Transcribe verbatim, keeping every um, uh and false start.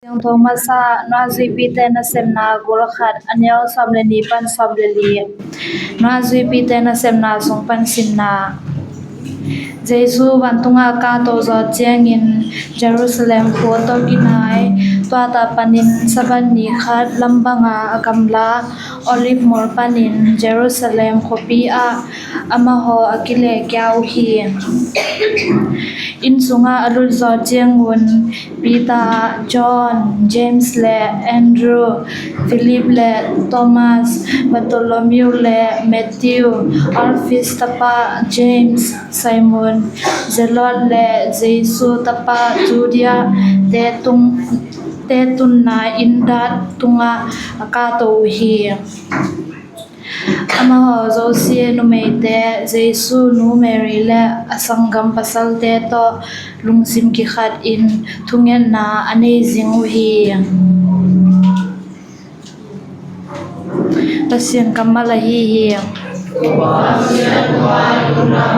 Siangtho masa, Nungzuipite Nasemna, gol khat, a neu sawm le nih pan sawm le li. Nungzuipite Nasemna sung pan simna. Jesu vantunga kahto zawh ciangin Jerusalem khua tawh kinai, tua tah panin Sabbath ni khat lam banga a gamla, Olive mol panin Jerusalem khuapi ah amaho a kilehkia uh hi. Inn sungah a lut zawh ciangun Peter, John, James le Andrew, Philip le Thomas, Bartholomew le Matthew, Alphaeus tapa James, Simon Zealot le Jesu tapa Judas te tung, te tunna inn dat tungah a kahto uh hi. Amaho zosia numeite Jesu nu Mary le a sanggam pasalte tawh lungsim kikhatin thungetna a nei zing uh hi. Pasian kammal ahi hi.